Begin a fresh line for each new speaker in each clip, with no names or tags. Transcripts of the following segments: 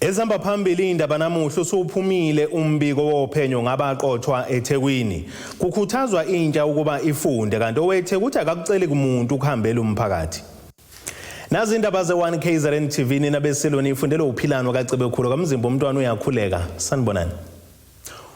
Ezihamba phambili indaba namuhla, usuphumile umbiko wophenyo ngabaqothwa eThekwini. Kukhuthazwa intsha ukuba ifunde, kanti oweTheku uthi akakuceli kumuntu ukuhambela umphakathi. Nazi indaba ze-1 KZN TV, nina beSilo nifundele uPhilano kaCebekhulu kaMzimba, umntwana uyakhuleka. Sanibonani.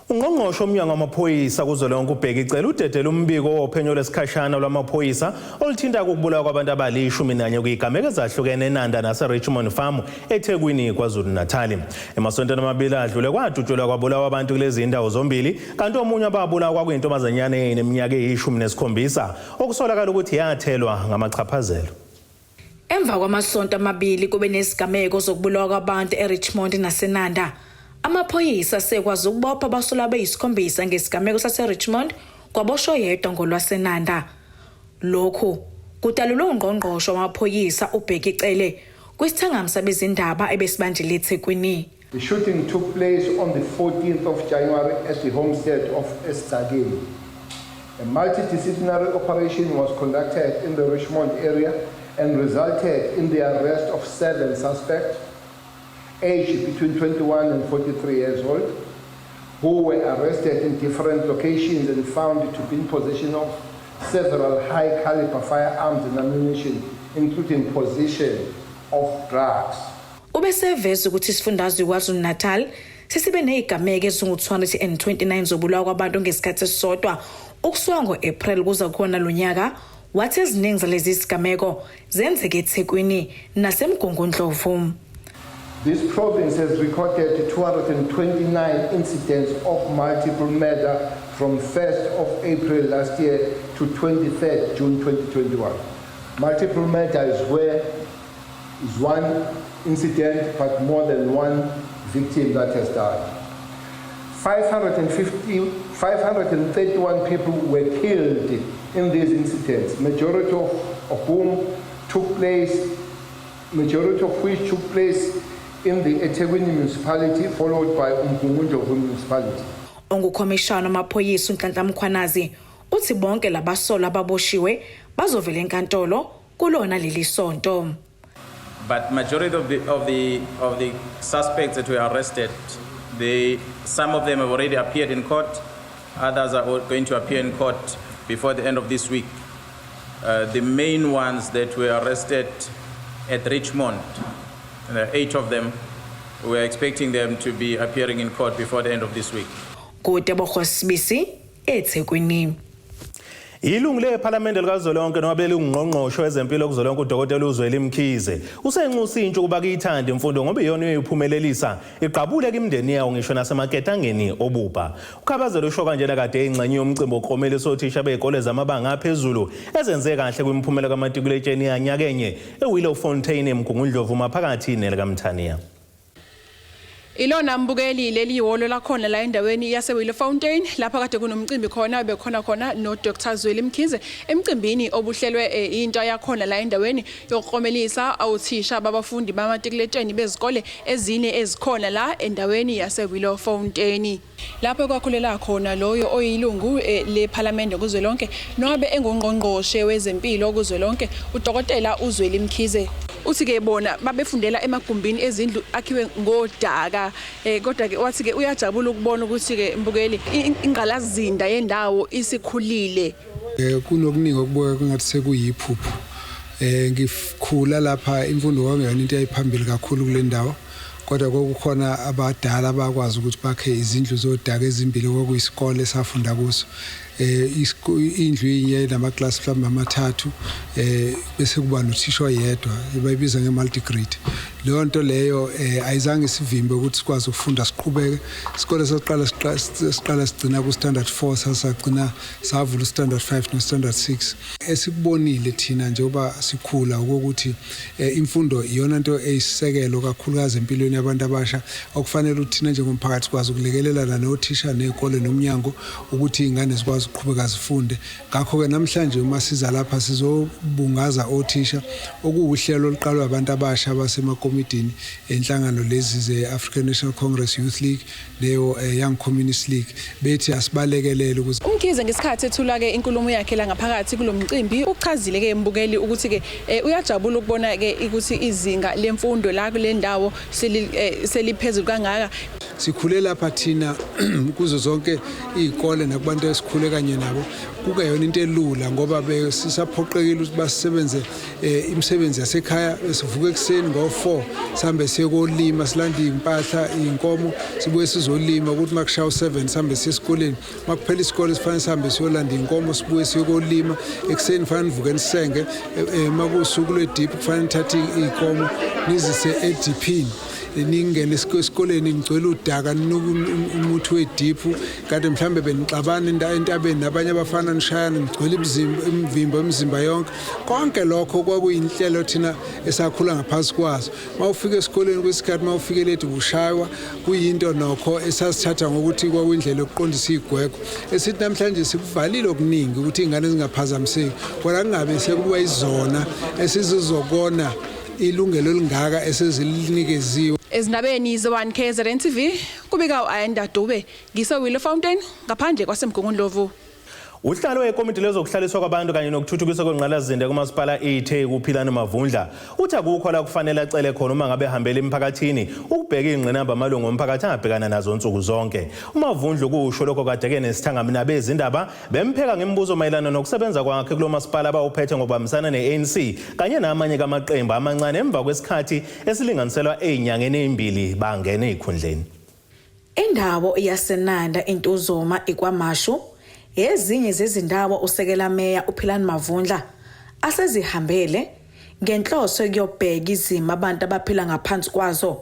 Ungqongqoshe womnyango wamaphoyisa kuzwelonke uBheki Cele udedele umbiko wophenyo lwesikhashana lwamaphoyisa oluthinta ukubulawa kwabantu abali-11 kwizigameko ezahlukene eNanda nase-Richmond Farm eThekwini, KwaZulu-Natal. Emasontweni amabili adlule kwadutshulwa kwabulawa abantu kulezi ndawo zombili, kanti omunye ababulawa kwakuyintombazanyana eneminyaka eyi-17 okusolakala ukuthi yathelwa ngamachaphazelo.
Emva kwamasonto amabili kube nezigameko zokubulawa kwabantu eRichmond naseNanda, amaphoyisa asekwazi ukubopha abasolwa abeyisikhombisa ngesigameko saseRichmond, kwaboshwa oyedwa ngolwaseNanda. Lokhu kudalulwe ungqongqoshe wamaphoyisa uBheki Cele kwisithangami sabezindaba ebesibanjele eThekwini.
The shooting took place on the 14th of January at the homestead of Esageni. A multidisciplinary operation was conducted in the Richmond area and resulted in the arrest of seven suspects, aged between 21 and 43 years old, who were arrested in different locations and found to be in possession of several high caliber firearms and ammunition, including possession of drugs.
Ubeseveza ukuthi isifundazwe KwaZulu-Natal sesibe nezigameko ezingu-229 zobulawa kwabantu ngesikhathi esisodwa ukusuka ngo-April kuza kuwona lo nyaka, wathi eziningi zalezi zigameko zenzeke eThekwini naseMgungundlovu.
This province has recorded 229 incidents of multiple murder from 1st of April last year to 23rd June 2021. Multiple murder is where is one incident but more than one victim that has died. 550, 531 people were killed in these incidents, majority of whom took place, majority of which took place in the eThekwini municipality, followed by uMgungundlovu municipality.
Ongukhomishana wamaphoyisa uNhlanhla Mkhwanazi uthi bonke labasolwa ababoshiwe bazovela enkantolo kulona leli sonto.
But majority of the suspects that were arrested, some of them have already appeared in court. Others are going to appear in court before the end of this week. The main ones that were arrested at Richmond, there are eight of them, we are expecting them to be appearing in court before the end of this week.
KuTebogo Sibisi, eThekwini.
Ilungu lePhalamende likazwelonke nowabe lingungqongqoshe wezempilo kuzwelonke uDokotela uZweli Mkhize usenxusa intsha ukuba kuyithande imfundo ngoba iyona eyoyiphumelelisa igqabule kimindeni yawo ngisho nasemaketangeni obubha. UKhabazela usho kanjena kade ingxenye yomcimbi wokuklomelisa othisha bezikole zamabanga aphezulu ezenze kahle kwimiphumela kamatikuletsheni yanyakenye eWillowfontein eMgungundlovu maphakathi nelikaMthaniya.
Ilona mbukeli leli hholo lakhona la endaweni yase-Willowfontein lapha kade kunomcimbi khona, bekhona khona no Dr Zweli Mkhize emcimbini obuhlelwe into yakhona la endaweni yokuklomelisa othisha babafundi bamatikuletsheni bezikole ezine ezikhona la endaweni yase-Willowfontein, lapho kwakhulela khona loyo oyilungu lephalamende kuzwelonke nobe engungqongqoshe wezempilo kuzwelonke uDokotela uZweli Mkhize. Uthi ke bona babefundela emagumbini ezindlu akhiwe ngodaka, kodwa ke wathi ke uyajabula ukubona ukuthi ke mbukeli ingqalazinda yendawo isikhulile.
Kunokuningi okubuka kungathi sekuyiphupho. Ngikhula lapha imfundo kwakungeyona into eyayiphambili kakhulu kule ndawo, kodwa kwakukhona abadala abakwazi ukuthi bakhe izindlu zodaka ezimbili okwakuyisikole esafunda kuso. Indlu inye namaklasi mhlawumbe amathathu, bese kuba nothisha oyedwa, bayibiza nge-multigrade. Leyo nto leyo ayizange isivimbe ukuthi sikwazi ukufunda siqhubeke. Isikole saqala siqala sigcina ku-standard 4, sasagcina savula u-standard 5 no-standard 6. Esikubonile thina njengoba sikhula ukuthi imfundo iyona nto eyisisekelo kakhulukazi empilweni yabantu abasha, okufanele ukuthi thina njengomphakathi sikwazi ukulekelelana nothisha nezikole nomnyango ukuthi izingane zikwazi ukuqhubeka zifunde. Ngakho-ke namhlanje uma siza lapha sizobungaza othisha, okuwuhlelo oluqalwe abantu abasha abasemakomidini enhlangano lezi ze-African National Congress Youth League leyo Young Communist League, bethi asibalekelele ukuze
UMkhize ngesikhathi ethula ke inkulumo yakhe la ngaphakathi kulomcimbi uchazile ke mbukeli ukuthi ke uyajabula ukubona ke ukuthi izinga lemfundo la kule ndawo. Seliphezulu kangaka.
Sikhule lapha thina kuzo zonke izikole nakubantu esikhule kanye nabo, kungeyona into elula ngoba besisaphoqekile ukuthi basebenze imisebenzi yasekhaya. Sivuka ekuseni ngo-4, sihambe siye kolima, silande iy'mpahla, iy'nkomo, sibuye sizolima, ukuthi uma kushaya u-7 sihambe siye esikoleni. Uma kuphela isikole sifanele sihambe siyolanda iy'nkomo, sibuye siye kolima. Ekuseni kufanele nivuke nisenge, uma kuwusuku lwediphu kufanele nithathe iy'nkomo nizise ediphini, ningene esikoleni nigcwele udaka, ninuka umuthi wediphu, kanti mhlawumbe benixabana entabeni nabanye abafana, nishayana, nigcwele imivimbo imizimba yonke. Konke lokho kwakuyinhlelo thina esakhula ngaphansi kwazo. Uma ufika esikoleni kwesikhathi, uma ufike late ushaywa. Kuyinto nokho esasithatha ngokuthi kwakuyindlela yokuqondisa iy'gwegwe, esithi namhlanje sikuvalile okuningi ukuthi iy'ngane zingaphazamiseki, kodwa kungabe sekuba izona esizizokona ilungelo elingaka esezilinikeziwe.
Ezindabeni ze-1 KZN TV, kubika u-Ayanda Dube, ngise-Willowfountain ngaphandle kwaseMgungundlovu.
Uhlalo wekomiti lezokuhlaliswa kwabantu kanye nokuthuthukiswa kwengqalasizinda kumasipala iTheku, uPhilani Mavundla, uthi akukho la kufanele acele khona uma ngabe ehambela emphakathini ukubheka iy'ngqinamba amalungu omphakathi angabhekana nazo nsuku zonke. UMavundla ukusho lokho kade-ke nesithangami nabezindaba bempheka ngemibuzo mayelana nokusebenza kwakhe kulo masipala abawuphethe ngokubambisana ne-ANC kanye namanye kamaqembu amancane emva kwesikhathi esilinganiselwa ey'nyangeni ey'mbili bangena ey'khundleni.
Indawo yaseNanda, iNtuzuma, iKwaMashu ezinye zezindawo usekela meya uPhilani Mavundla asezihambele ngenhloso yokuyobheka izimo abantu abaphila ngaphansi kwazo,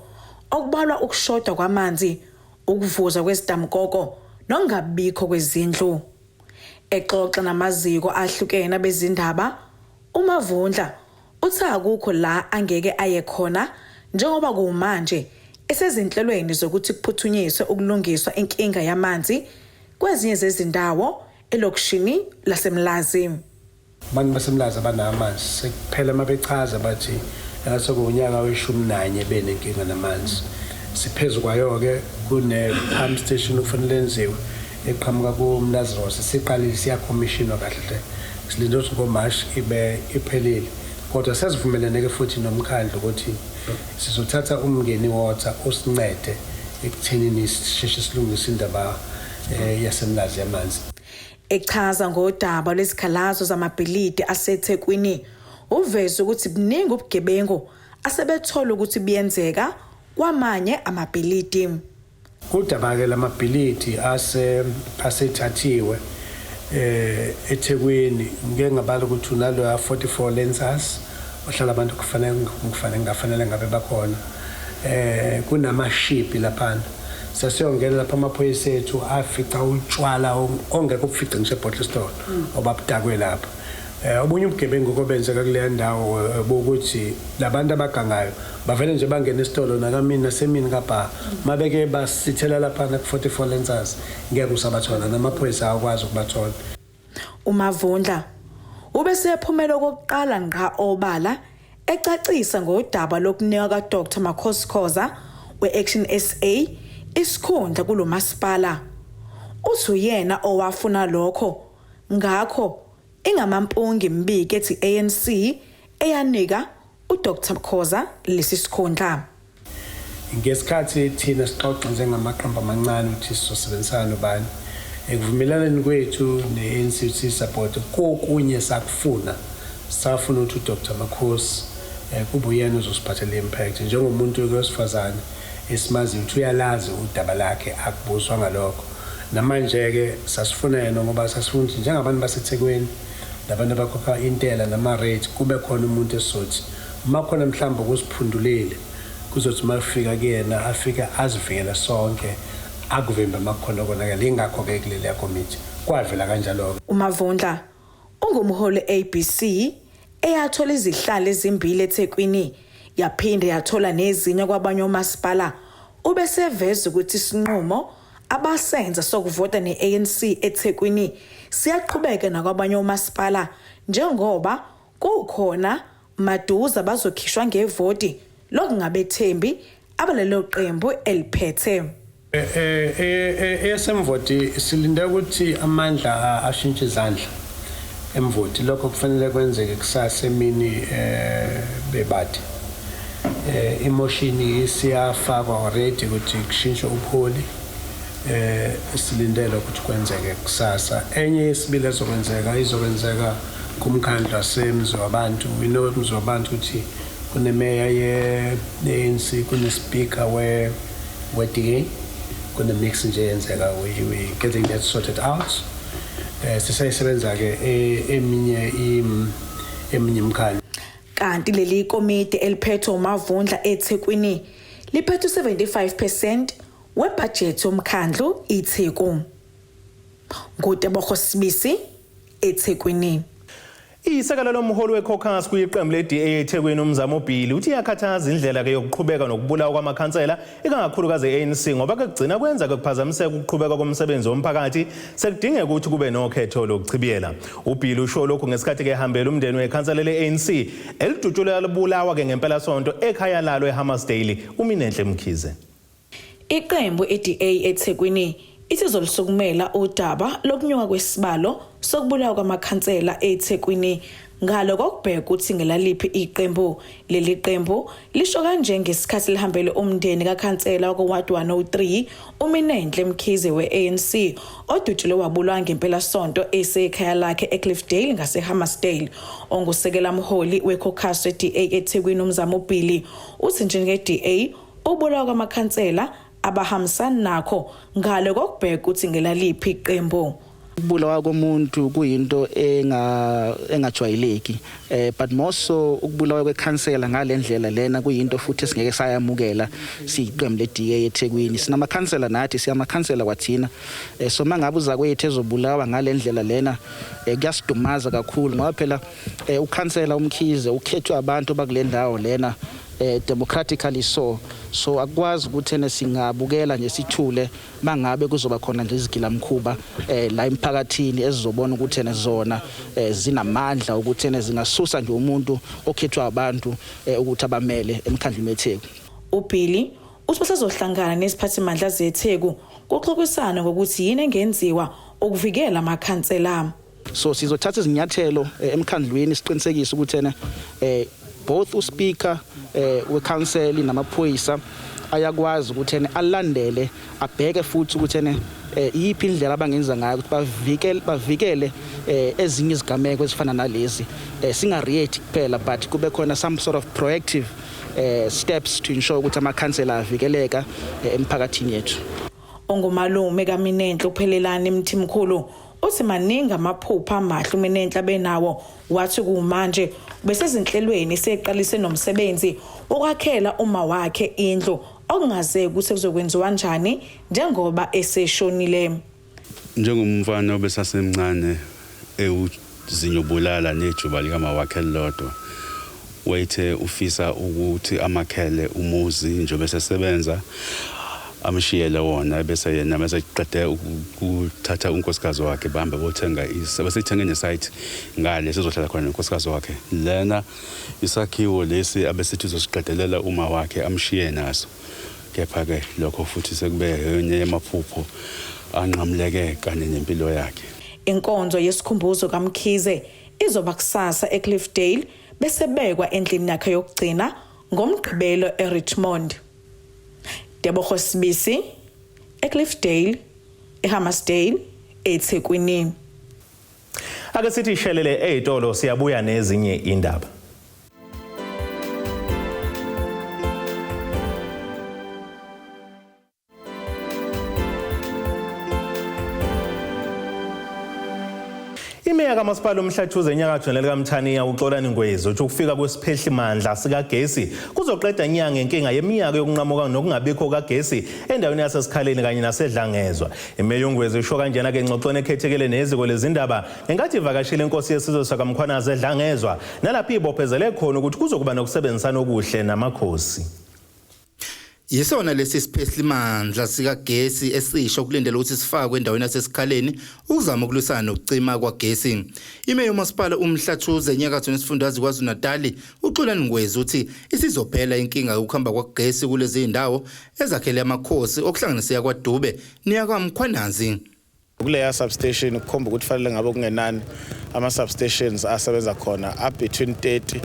okubalwa ukushoda kwamanzi, ukuvuza kwezidamkoko nokungabikho kwezindlu. Exoxa namaziko ahlukene abezindaba, uMavundla uthi akukho la angeke aye khona njengoba kumanje esezinhlelweni zokuthi kuphuthunyiswe ukulungiswa inkinga yamanzi kwezinye zezindawo elokishini laseMlazi.
Abantu baseMlazi abanamanzi, sekuphela uma bechaza bathi sekuwunyaka weshumi nanye benenkinga namanzi. Siphezu kwayo-ke, kune-pump station okufanele yenziwe eqhamuka kuMlazi Ross, siqalile, siyakhomishinwa kahle hle, silinde ukuthi ngoMashi ibe iphelile. Kodwa sesivumelene-ke futhi nomkhandlu ukuthi sizothatha uMngeni Water usincede ekuthenini sisheshe silungise indaba yaseMlazi yamanzi.
Echaza ngodaba lwezikhalazo zamabhilidi aseThekwini, uveze ukuthi buningi ubugebengu asebethola ukuthi buyenzeka kwamanye amabhilidi.
Kudaba-ke lamabhilidi asethathiwe eThekwini, ngike ngabala ukuthi unaloya 44 Lancers ohlala abantu kufanele ngafanele ngabe bakhona, kunamashipi laphana. Sasiyongena lapha, amaphoyisa ethu afica utshwala ongeke ubufice ngisho e-bottle store obabudakwe lapha. Obunye ubugebengu kobenzeka kuleya ndawo bokuthi labantu abagangayo bavele nje bangena esitolo nakamini nasemini kabha, mabeke basithela laphana ku-44 Lancers, ngeke usabathola, namaphoyisa awakwazi ukubathola.
UMavundla ubesephumela okokuqala ngqa obala ecacisa ngodaba lokunikwa kaDr Makhosi Khoza we-Action SA isikhundla kulomasipala. Uthi uyena owafuna lokho, ngakho ingamampungi mbiki ethi ANC eyanika uDr Khoza lesi sikhundla.
Ngesikhathi thina sixoxa njengamaqembu amancane ukuthi sizosebenzisana nobani, ekuvumelaneni kwethu ne-ANC ukuthi support kokunye sakufuna, safuna ukuthi uDr Makhosi kube uyena ozosiphathela impact njengomuntu wesifazane esimaziyo ukuthi uyalazi udaba lakhe, akubuzwa ngalokho. Namanje-ke sasifuna yena ngoba sasifuna ukuthi njengabantu baseThekwini nabantu abakhokha intela nama-rate kube khona umuntu esizothi uma khona mhlawumbe ukusiphundulile, kuzothi uma kufika kuyena afike azivikele sonke, akuvimbe uma kukhona konakela. Yingakho-ke kuleliya komiti kwavela kanjalo-ke.
UMavundla ungumholi ABC eyathola izihlalo ezimbili eThekwini, yaphinde yathola nezinye kwabanye omasipala. Ubeseveza ukuthi isinqumo abasenza sokuvota ne-ANC eThekwini siyaqhubeka nakwabanye omasipala, njengoba kukhona maduze bazokhishwa ngevoti lokungabethembi abalelo qembu eliphethe.
Esemvoti silinde ukuthi amandla ashintshe izandla emvoti. Lokho kufanele kwenzeke kusasa emini bebade. Imotion isiyafakwa already ukuthi kushintshwe ubuholi, silindele ukuthi kwenzeke kusasa. Enye yesibili ezokwenzeka izokwenzeka kumkhandlu waseMziwabantu. We know eMziwabantu ukuthi kunemeya ye-ANC, kune-speaker we-DA, kune-mix nje yenzeka. We getting that sorted out. Sisayisebenza-ke eminye eminye imikhandlu.
Kanti leli komiti eliphethwe uMavundla eThekwini liphethe 75% webhajethi yomkhandlu iTheku. NguTebogo Sibisi, eThekwini.
Isekela lomholi weCaucus kuyiqembu le-DA eThekwini, uMzamo Billy, uthi iyakhathaza indlela ke yokuqhubeka nokubulawa kwamakhansela, ikakhulukazi e-ANC, ngoba kugcina kwenza kuphazamiseka ukuqhubeka komsebenzi womphakathi, sekudingeka ukuthi kube nokhetho lokuchibiyela. UBilly usho lokhu ngesikhathi ke ehambela umndeni wekhansela le-ANC elidutshulwe libulawa ke ngempelasonto ekhaya lalo eHammarsdale, uMinenhle Mkhize.
Iqembu iDA eThekwini isizolisukumela udaba lokunyuka kwesibalo sokubulawa kwamakhansela eThekwini ngalo kokubheka ukuthi ngelaliphi iqembu. Leli qembu lisho kanje ngesikhathi lihambele umndeni kakhansela wakoward 103, uMinenhle Mkhize we-ANC, odutshulwe wabulawa ngempelasonto esekhaya lakhe eCliffdale ngaseHammarsdale. Ongusekela mholi wecaucus we-DA eThekwini, uMzamo Billy, uthi njenge-DA ukubulawa kwamakhansela abahambisani nakho ngalo kokubheka ukuthi ngelaliphi iqembu.
Ukubulawa komuntu kuyinto engajwayeleki, but more so ukubulawa kwekhansela ngalendlela lena kuyinto futhi esingeke sayamukela siyiqembu le-DA eThekwini. Sinamakhansela nathi, siyamakhansela kwathina, so mangabe uza kwethu ezobulawa ngalendlela lena, kuyasidumaza kakhulu, ngoba phela ukhansela uMkhize ukhethwe abantu bakule ndawo lena, democratically. So akwazi ukuthi ene singabukela nje sithule mangabe kuzoba khona nje izigilamkhuba la emphakathini ezizobona ukuthi ene zona zinamandla ukuthi ene zingasusa nje umuntu okhethwa abantu ukuthi abamele emkhandlwini weTheku.
UBilly uthi basazohlangana neziphathimandla zeTheku kuxoxisana ngokuthi yini engenziwa ukuvikela amakhansela.
So sizothatha izinyathelo emkhandlwini siqinisekise ukuthi ene both uspeaker wecouncil namaphoyisa ayakwazi ukuthi ene alandele, abheke futhi ukuthi ene iyiphi indlela abangenza ngayo ukuthi bavikele ezinye izigameko ezifana nalezi. Singa react kuphela, but kube khona some sort of proactive steps to ensure ukuthi amakhansela avikeleka emphakathini yethu.
Ongumalume kaMinenhle, uPhelelani Mthimkhulu, uthi maningi amaphupha amahle uMinenhle abenawo, wathi kumanje besezinhlelweni seqalise nomsebenzi wokwakhela uma wakhe indlu, okungazeki ukuthi kuzokwenziwa kanjani njengoba eseshonile.
Njengomfana obesasemncane ewuzinyo bulala nejuba likama wakhe elilodwa, wayethe ufisa ukuthi amakhele umuzi njengoba esesebenza, amshiyele wona, bese yena bese qede ukuthatha unkosikazi wakhe bahambe bothenga, besethenge nesite ngale sizohlala khona nonkosikazi wakhe. Lena isakhiwo lesi abesithi uzosiqedelela uma wakhe amshiye naso, kepha-ke lokho futhi sekube enye yamaphupho anqamuleke kanye nempilo yakhe.
Inkonzo yesikhumbuzo kaMkhize izoba kusasa eCliffdale, bese bekwa endlini yakhe yokugcina ngoMgqibelo eRichmond. Tebogo Sibisi, eCliffdale, eHammarsdale, eThekwini.
Ake sithi ishelele ezitolo, siyabuya nezinye indaba. Imeya kaMasipala uMhlathuze enyakatho nelikaMthaniya, uXolani Ngwezi, uthi ukufika kwesiphehlimandla sikagesi kuzoqeda inyanga inkinga yeminyaka yokunqamuka nokungabikho kagesi endaweni yaseSikhaleni kanye naseDlangezwa. Imeya uNgwezi usho kanjena ke engxoxweni ekhethekile neziko lezindaba ngenkathi ivakashile inkosi yesizwe sakaMkhwanazi eDlangezwa, nalapho ibophezele khona ukuthi kuzokuba nokusebenzisana okuhle namakhosi.
Yisona lesi siphehlimandla sikagesi esisho kulindele ukuthi sifakwe endaweni yaseSikhaleni ukuzama ukulwisana nokucima kwagesi. Imeya yomasipala uMhlathuze enyakatho nesifundazwe KwaZulu-Natali, uXolani Ngwezi, uthi isizophela inkinga yokuhamba kwagesi kulezi zindawo ezakhele amakhosi, okuhlanganiseka kwaDube neyakwaMkhwanazi.
Kuleya substation kukhomba ukuthi fanele ngabe kungenani ama-substations asebenza khona up between 30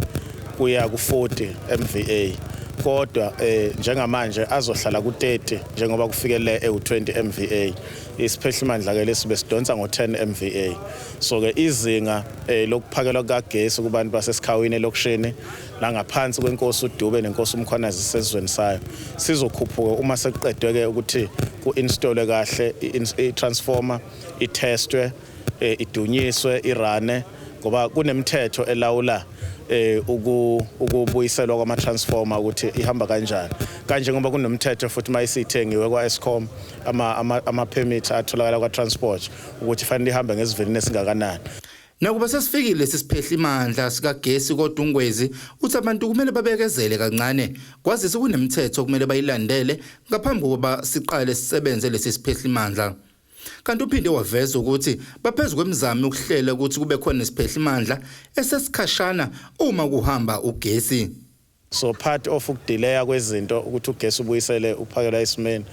kuya ku-40 MVA. Kodwa njengamanje azohlala ku-30 njengoba kufike le ewu-20 MVA. Isiphehlimandla ke lesi besidonsa ngo-10 MVA. So ke izinga lokuphakelwa kukagesi kubantu baseSikhawini elokishini nangaphansi kwenkosi uDube nenkosi uMkhwanazi sesizweni sayo sizokhuphuka uma sekuqedwe ke ukuthi ku-installwe kahle i-transformer, itestwe, idunyiswe, irane, ngoba kunemithetho elawula ukubuyiselwa kwama-transformer ukuthi ihamba kanjani, kanje ngoba kunomthetho futhi mayisithengiwe kwa-Eskom ama-permit atholakala kwa-transport ukuthi fanele ihambe ngesivinini esingakanani.
Nakuba sesifikile lesi siphehlimandla sikagesi, kodwa uNgwezi uthi abantu kumele babekezele kancane, kwazise kunemithetho okumele bayilandele ngaphambi kokuba siqale sisebenze lesi siphehlimandla. Kanti uphinde waveza ukuthi baphezu kwemizamo yokuhlela ukuthi kube khona isiphehlimandla esesikhashana uma kuhamba ugesi.
So part of ukudelaya kwezinto ukuthi ugesi ubuyisele uphakelwa esimeni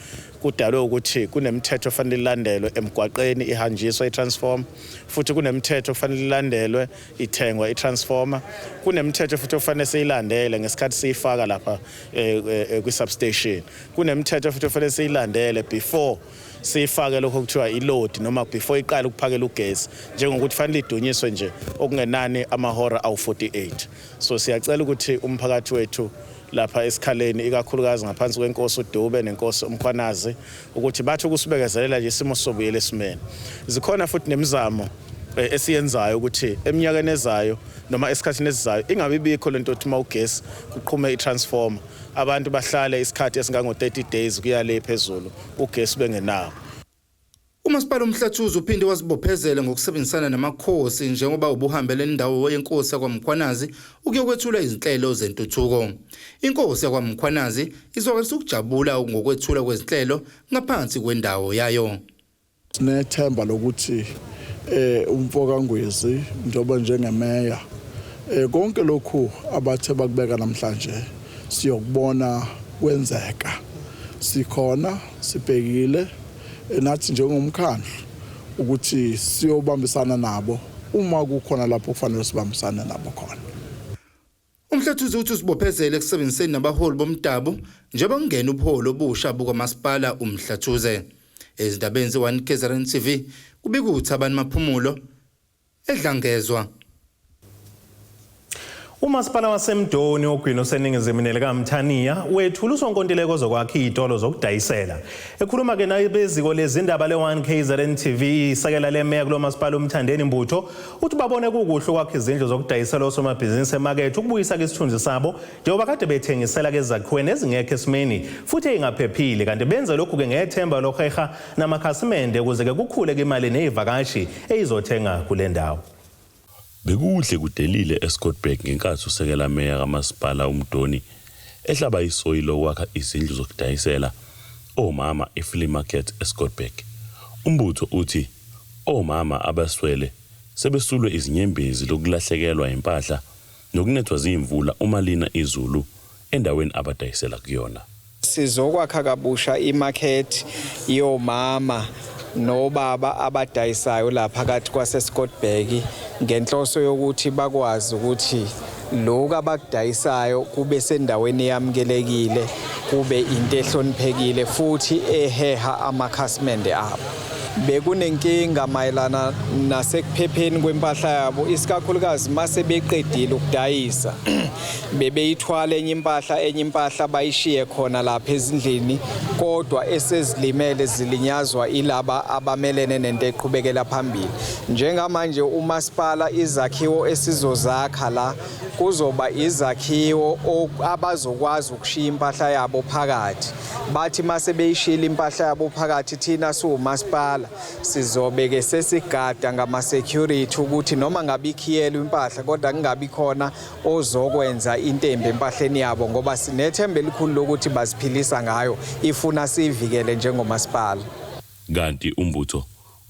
kudalwe ukuthi kunemithetho ofanele ilandelwe emgwaqeni ihanjiswa i-transformer, futhi kunemithetho ofanele ilandelwe ithengwa i-transformer, kunemithetho futhi ofanele siyilandele ngesikhathi siyifaka lapha kwi-substation, kunemithetho futhi ofanele siyilandele before siyifake lokho kuthiwa i-load noma before iqale ukuphakela ugesi, njengokuthi fanele idunyiswe nje okungenani amahora awu-48. So siyacela ukuthi umphakathi wethu lapha eSikhaleni, ikakhulukazi ngaphansi kwenkosi uDube nenkosi uMkhwanazi, ukuthi bathi ukusibekezelela nje, isimo sobuyela esimeni. Zikhona futhi nemizamo esiyenzayo ukuthi eminyakeni ezayo noma esikhathini esizayo ingabi bikho lento yokuthi uma ugesi kuqhume i-transformer abantu bahlale isikhathi esingango-30 days kuya le phezulu ugesi bengenawo.
Umasipala uMhlathuze uphinde wazibophezela ngokusebenzisana namakhosi njengoba ubuhambele indawo yenkosi yakwaMkhwanazi ukuyokwethula izinhlelo zentuthuko. Inkosi yakwaMkhwanazi izwakalisa ukujabula ngokwethula kwezinhlelo ngaphansi kwendawo yayo.
Sinethemba lokuthi umfoka Ngwezi njengoba njengemeya konke lokhu abathe bakubeka namhlanje siyokubona kwenzeka. Sikhona, sibhekile nathi njengomkhandlu ukuthi siyobambisana nabo uma kukhona lapho kufanele sibambisane nabo khona.
Umhlathuze uthi usibophezele ekusebenziseni nabaholi bomdabu njengoba kungena ubuholi obusha bukamasipala uMhlathuze. Ezindabeni ze-1 KZN TV, kubika uThabani Maphumulo eDlangezwa.
Umasipala waseMdoni ogwini oseningizimu nelikaMthaniya wethula usonkontileko zokwakha izitolo zokudayisela. Ekhuluma ke nabeziko lezindaba le-1 KZN TV, isekela lemeya kulo masipala uMthandeni Mbutho uthi babone kukuhle ukwakha izindlu zokudayisela osomabhizinisi emakethe ukubuyisa ke isithunzi sabo, njengoba kade bethengisela ke ezakhiweni ezingekho esimeni futhi ey'ngaphephile, kanti benze lokhu-ke ngethemba lokuheha namakhasimende ukuze ke kukhule ke imali ney'vakashi eyizothenga kule ndawo.
Bekuhle kudelile eScottburgh ngenkathi usekela meya kamasipala uMdoni ehlaba isoyi lokwakha izindlu zokudayisela omama e-flea market eScottburgh. Umbutho uthi omama abaswele sebesulwe izinyembezi lokulahlekelwa impahla nokunethwa zimvula uma lina izulu endaweni abadayisela kuyona.
Sizokwakha kabusha imarket yomama nobaba abadayisayo lapha phakathi kwaseScottburgh ngenhloso yokuthi bakwazi ukuthi lokhu abakudayisayo kube sendaweni eyamukelekile, kube into ehloniphekile futhi eheha amakhasimende abo. Bekunenkinga mayelana nasekuphepheni kwempahla yabo, isikakhulukazi mase beqedile ukudayisa bebeyithwala enye impahla bayishiye khona lapha ezindlini, kodwa esezilimele zilinyazwa ilaba abamelene nento eqhubekela phambili. Njengamanje umasipala izakhiwo esizozakha la kuzoba izakhiwo abazokwazi ukushiya impahla yabo phakathi. Bathi mase beyishiyile impahla yabo phakathi, thina siwumasipala sizobe-ke sesigada ngama-security ukuthi noma ngabe ikhiyelwe impahla kodwa kungabi khona ozokwenza into embi empahleni yabo, ngoba sinethemba elikhulu lokuthi baziphilisa ngayo, ifuna siyivikele njengomasipala.
Kanti umbutho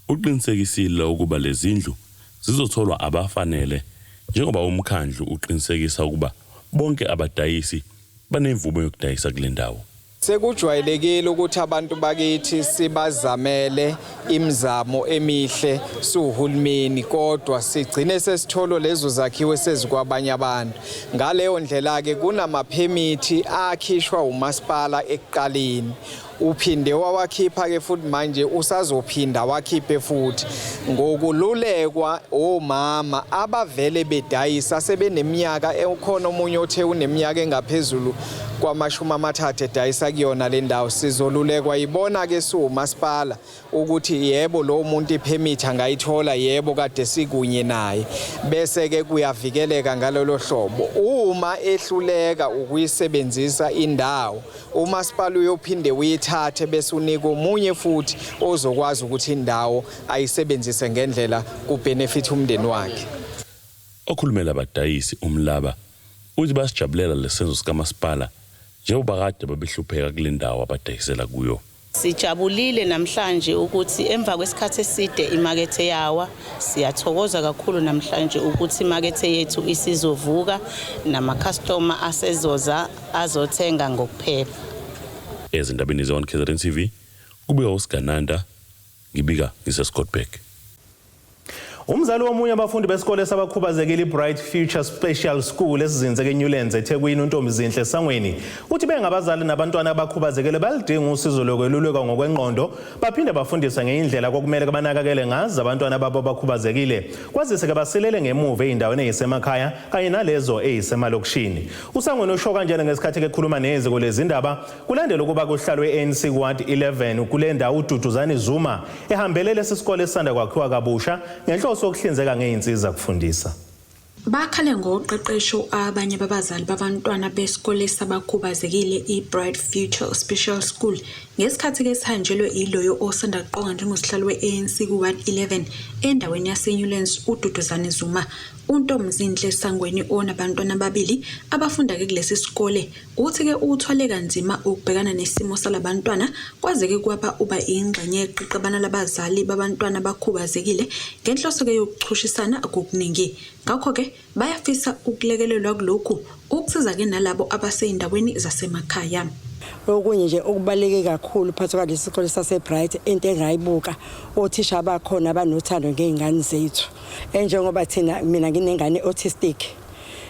uqinisekisile ukuba lezindlu zizotholwa abafanele, njengoba umkhandlu uqinisekisa ukuba bonke abadayisi banemvume yokudayisa kule ndawo.
Sekujwayelekile ukuthi abantu bakithi sibazamele imizamo emihle suhulumeni, kodwa sigcine sesitholo lezo zakhiwo sezikwabanye abantu. Ngaleyo ndlela ke kunamaphemithi akhishwa umasipala ekuqaleni, uphinde wawakhipha ke futhi manje usazophinda wakhiphe futhi ngokululekwa omama abavele bedayisa sebeneminyaka. Ukhona omunye othe uneminyaka engaphezulu kwama-30 edayisa kuyona le ndawo. Sizolulekwa yibona ke siwumasipala ukuthi yebo, lo muntu ipermit angayithola, yebo, kade sikunye naye, bese ke kuyavikeleka ngalolo hlobo. Uma ehluleka ukuyisebenzisa indawo, umasipala uyophinde uyithathe bese unika omunye futhi ozokwazi ukuthi indawo ayisebenzise ngendlela kubenefit umndeni wakhe.
Okhulumela abadayisi umlaba uthi basijabulela lesenzo sikamasipala njengoba kade babehlupheka kule ndawo abadayisela kuyo.
Sijabulile namhlanje ukuthi emva kwesikhathi eside imakethe yawa. Siyathokoza kakhulu namhlanje ukuthi imakethe yethu isizovuka namakhastoma asezoza azothenga ngokuphepha.
Ezindabeni ze-1 KZN TV, kubika uSigananda, ngibika ngiseScottburgh.
Umzali womunye abafundi besikole sabakhubazekile iBright Future Special School esizinze eNewlands eThekwini, uNtombi Zinhle Sangweni, uthi bengabazali nabantwana abakhubazekile balidinga usizo lokwelulekwa ngokwengqondo, baphinde bafundiswe ngeindlela kokumele banakekele ngazo abantwana babo abakhubazekile, kwazise ke basilele ngemuva ey'ndaweni ey'semakhaya kanye nalezo ey'semalokishini. USangweni usho kanjena ngesikhathi ekhuluma neziko lezindaba kulandela ukuba kuhlalwe e-ANC Ward 11 kule ndawo uDuduzane Zuma ehambele lesi sikole esisanda kwakhiwa kabusha ngenhloso yokuhlinzeka ngey'nsiza kufundisa.
Bakhale ngoqeqesho abanye babazali babantwana besikole sabakhubazekile i-Bright Future Special School ngesikhathi-ke sihanjelwe iloyo osanda kuqokwa njengosihlalo we-ANC ku-Ward 11 endaweni yase-Newlands, uDuduzane Zuma. UNtomzinhle Sangweni, onabantwana ababili abafunda-ke kulesi sikole, uthi-ke uthwale kanzima ukubhekana nesimo salabantwana kwaze-ke kwaba uba ingxenye yeqeqebana labazali babantwana abakhubazekile ngenhloso-ke yokuchushisana kokuningi. Ngakho-ke bayafisa ukulekelelwa kulokhu ukusiza-ke nalabo abasey'ndaweni zasemakhaya.
Okunye nje okubaluleke kakhulu phakathi kwalesi sikole sase-Bright, into engayibuka, othisha abakhona abanothando ngey'ngane zethu. Enjengoba thina, mina nginengane autistic,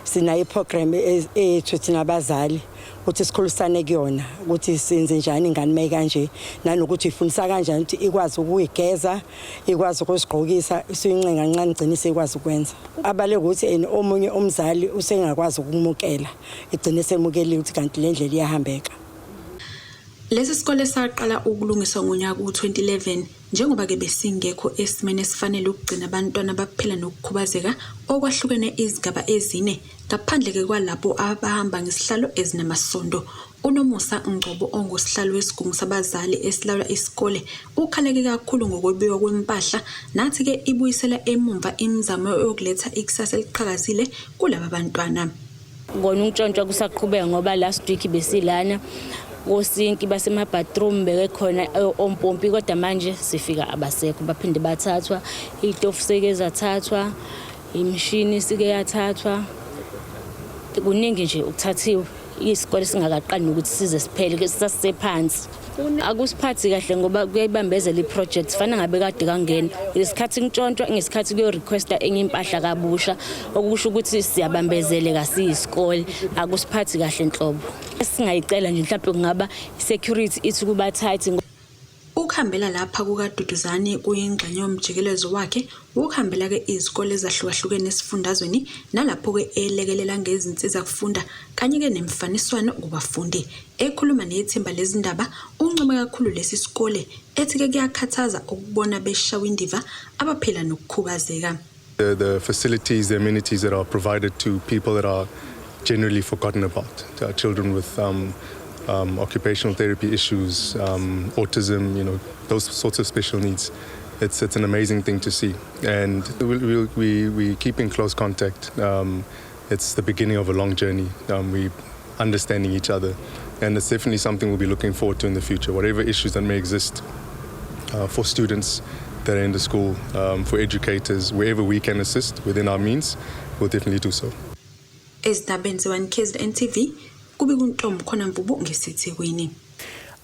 sinayo iprogram ethu thina abazali ukuthi sikhulisane kuyona ukuthi senze njani ingane mayikanje, nanokuthi ifundisa kanjani ukuthi ikwazi ukuyigeza, ikwazi ukuzigqokisa, isuyincenga kancane igcine isikwazi ukwenza. Abaleka ukuthi ene omunye umzali usengakwazi ukumukela, igcine semukelile ukuthi kanti le ndlela iyahambeka.
Lesi sikole saqala ukulungiswa ngonyaka u-2011 njengoba-ke besingekho esimeni esifanele ukugcina abantwana abaphila nokukhubazeka okwahlukene izigaba ezine, ngaphandle-ke kwalabo abahamba ngesihlalo ezinamasondo. UNomusa Ngcobo, ongusihlalo wesigungu sabazali esilawula isikole, ukhaleke kakhulu ngokwebiwa kwempahla nathi-ke ibuyisela emumva imizamo yokuletha ikusasa eliqhakazile kulaba bantwana.
Kona ukutshontshwa kusaqhubeka ngoba last week besilana kosinki basema-bathroom bekekhona ompompi, kodwa manje sifika abasekho, baphinde bathathwa. Iy'tofu seke zathathwa, imishini sike yathathwa, kuningi nje ukuthathiwe. Isikole singakaqali nokuthi size siphele sasisephansi. Akusiphathi kahle ngoba kuyayibambezela i-project, fana ngabe kade kangena ngesikhathi kutshontshwa, ngesikhathi kuyo-requesta enye impahla kabusha, okusho ukuthi siyabambezeleka siyisikole. Akusiphathi kahle nhlobo. Esingayicela nje mhlawumbe kungaba i-security ithi kuba tight.
Ukuhambela lapha kukaDuduzane kuyingxenye yomjikelezo wakhe wokuhambela-ke izikole ezahlukahlukene esifundazweni, nalapho-ke elekelela ngezinsiza kufunda kanye-ke nemifaniswano kubafundi. Ekhuluma nethimba lezindaba, uncome kakhulu lesi sikole, ethi-ke kuyakhathaza ukubona beshawa indiva abaphila nokukhubazeka.
The facilities, the amenities that are provided to people that are generally forgotten about, children with occupational therapy issues, autism, those sorts of special needs. It's an amazing thing to see. And we keep in close contact. It's the beginning of a long journey. We understanding each other. And it's definitely something we'll be looking forward to in the future. Whatever issues that may exist for students that are in the school, for educators, wherever we can assist within our means, we'll definitely do so.
Ezindabeni ze-1 KZN TV, kubika uNtombi khona Mvubu ngiseThekwini.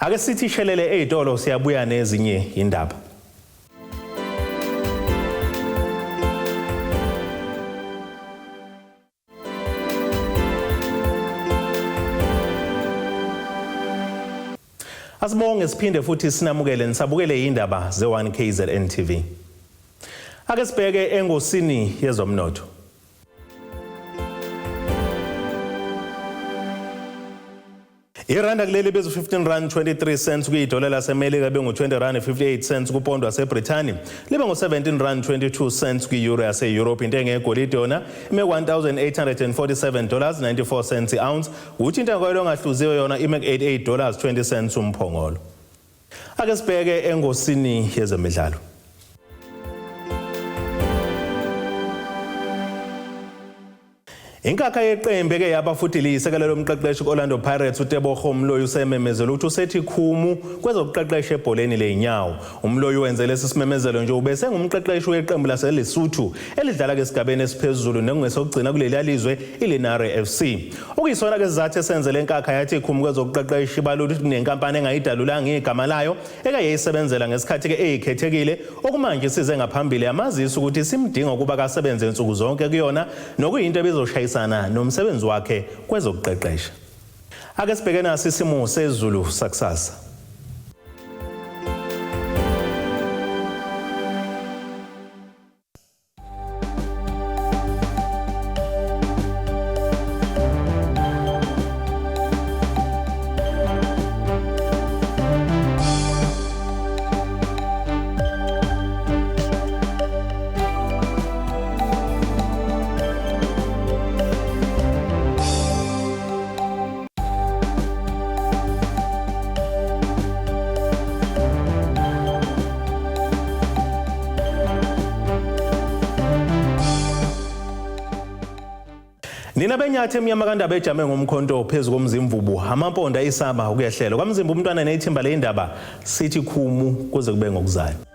Ake sithi shelele ezitolo, siyabuya nezinye indaba. Asibonge siphinde futhi sinamukele nisabukele indaba ze-1 KZN TV. Ake sibheke engosini yezomnotho. Iranda kuleli bezu 15 rand 23 cents kuyidola laseMelika, bengu-20 rand 58 cents kupondo waseBrithani, libe ngu-17 rand 22 cents kwi-euro yase-Europe. Intengo yegolide yona ime $1847.94 i-ounce, kuthi intengo yoyilo ongahluziwe yona ime ku-$88.20 umphongolo. Ake sibheke engosini yezemidlalo. Inkakha yeqembu eke yaba futhi liyisekela lomqeqeshi ku-Orlando Pirates, uTebogo Moloi, usememezela ukuthi usethi khumu kwezokuqeqesha ebholeni ley'nyawo. UMoloi wenze lesi simemezelo nje ubese ngumqeqeshi weqembu laseLesotho elidlala ke esigabeni esiphezulu nekungesokugcina kuleliya lizwe, iLinare FC. Okuyisona ke sizathu esenze le nkakha yathi khumu kwezokuqeqesha, ibalula ukuthi kunenkampani engayidalulanga igama layo eke yayisebenzela ngesikhathi ke eyikhethekile okumanje size ngaphambili yamazisa ukuthi simdinga ukuba kasebenze nsuku zonke kuyona, nokuyinto ebizoshayisana nomsebenzi wakhe kwezokuqeqesha. Ake sibheke nasi isimo sezulu sakusasa. Nina benyathi emnyama kandaba ejame ngomkhonto phezu komzimvubu, amamponda isaba ukuyehlela kwamzimba umntwana nethimba leyindaba, sithi khumu kuze kube ngokuzayo.